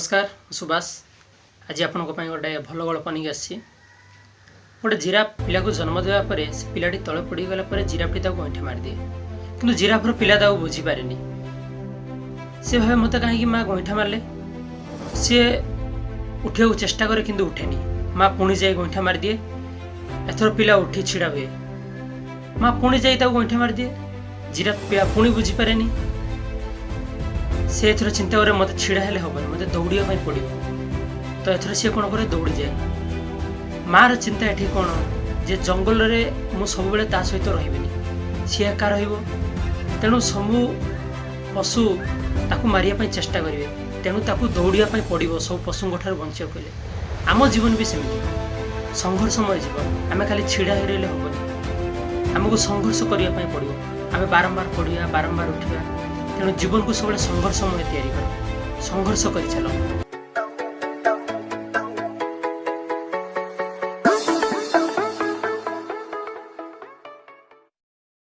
ନମସ୍କାର, ମୁଁ ସୁବାସ। ଆଜି ଆପଣଙ୍କ ପାଇଁ ଗୋଟେ ଭଲ ଗଳ୍ପ ନେଇକି ଆସିଛି। ଗୋଟେ ଜିରାଫ ପିଲାକୁ ଜନ୍ମ ଦେବା ପରେ ସେ ପିଲାଟି ତଳେ ପଡ଼ିଗଲା ପରେ ଜିରାଫଟି ତାକୁ ଗଇଁଠା ମାରିଦିଏ। କିନ୍ତୁ ଜିରାଫର ପିଲା ତାକୁ ବୁଝିପାରେନି। ସେ ଭାବେ, ମୋତେ କାହିଁକି ମା ଗଇଁଠା ମାରିଲେ? ସିଏ ଉଠିବାକୁ ଚେଷ୍ଟା କରେ କିନ୍ତୁ ଉଠେନି। ମା ପୁଣି ଯାଇ ଗଇଁଠା ମାରିଦିଏ। ଏଥର ପିଲା ଉଠି ଛିଡ଼ା ହୁଏ। ମା ପୁଣି ଯାଇ ତାକୁ ଗଇଁଠା ମାରିଦିଏ। ଜିରାଫ ପିଲା ପୁଣି ବୁଝିପାରେନି। ସେ ଏଥର ଚିନ୍ତା କରେ, ମୋତେ ଛିଡ଼ା ହେଲେ ହେବନି, ମୋତେ ଦୌଡ଼ିବା ପାଇଁ ପଡ଼ିବ। ତ ଏଥର ସିଏ କ'ଣ କରେ? ଦୌଡ଼ିଯାଏ। ମାର ଚିନ୍ତା ଏଠି କ'ଣ ଯେ ଜଙ୍ଗଲରେ ମୁଁ ସବୁବେଳେ ତା ସହିତ ରହିବିନି, ସିଏ ଏକା ରହିବ। ତେଣୁ ସବୁ ପଶୁ ତାକୁ ମାରିବା ପାଇଁ ଚେଷ୍ଟା କରିବେ। ତେଣୁ ତାକୁ ଦୌଡ଼ିବା ପାଇଁ ପଡ଼ିବ ସବୁ ପଶୁଙ୍କ ଠାରୁ ବଞ୍ଚିବାକୁ ହେଲେ। ଆମ ଜୀବନ ବି ସେମିତି ସଂଘର୍ଷମୟ ଜୀବନ। ଆମେ ଖାଲି ଛିଡ଼ା ହୋଇ ରହିଲେ ହେବନି, ଆମକୁ ସଂଘର୍ଷ କରିବା ପାଇଁ ପଡ଼ିବ। ଆମେ ବାରମ୍ବାର ପଡ଼ିବା, ବାରମ୍ବାର ଉଠିବା। ତେଣୁ ଜୀବନକୁ ସବୁବେଳେ ସଂଘର୍ଷମୟ ତିଆରି କର, ସଂଘର୍ଷ କରି ଚାଲ।